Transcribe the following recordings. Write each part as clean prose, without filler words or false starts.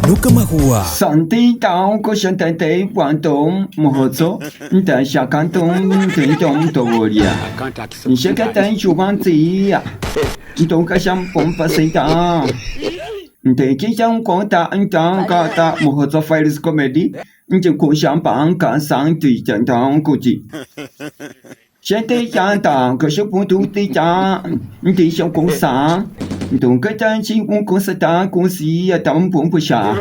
Kano kamakhuwa. 上帝到个上帝的广东木合作，你等下广东听懂多了。你先个等小王子呀，你都个想办法谁的？你得去想广大，你当个大木合作 files comedy，你就可想办法上对讲当估计。现在讲当个小不都得讲，你得想工商。东个张起我公司大公司呀，当不不下，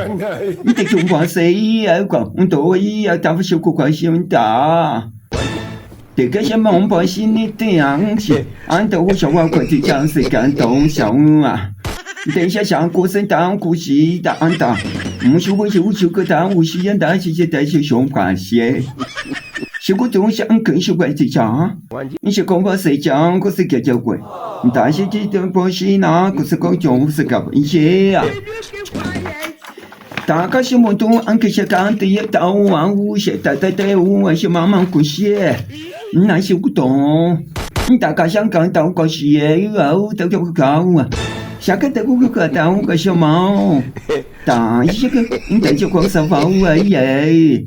你得中国谁呀？讲多呀，当不修个关系大。这个什么我心里这样子，俺都我小我快点讲谁敢动小啊？等一下想过生当故事当当，我修我修修个当我西安大谢谢大谢熊关系。修个东西俺更修关系讲，你是讲我谁讲，我是给教过。大些这种东西呢，可是讲中是搞一些啊。大家心目中俺可是讲的一到万物些，大大大五些慢慢过些，那些不懂。大家想讲到个些，有都叫个搞啊。下个得个个当个小猫，当一些个你得就光上房啊耶。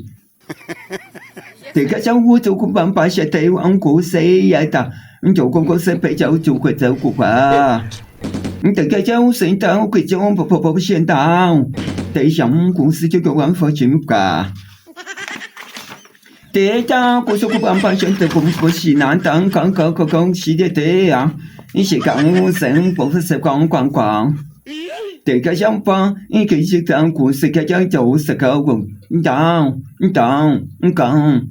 这个像我做个办法些对王国谁呀的。你做公公司比较做会走过啊！你这个叫谁当？会叫我婆婆婆先当，对象公司就叫万福金噶。对家公司个办法选择公司西南当刚刚刚刚西的对呀，你是讲生不是光光光。这个想法，你可以讲公司个叫做是个公，你当你当你讲。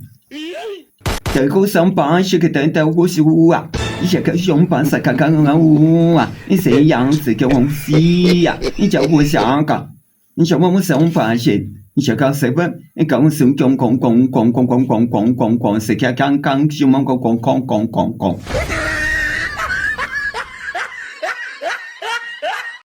这个上班是个等等我是我啊，你这个上班是刚刚刚我啊，你谁样子个东西呀？你叫我香港，你叫我们上班去，你这个谁不？你讲上讲讲讲讲讲讲讲讲讲讲，谁个刚刚什么讲讲讲讲讲讲。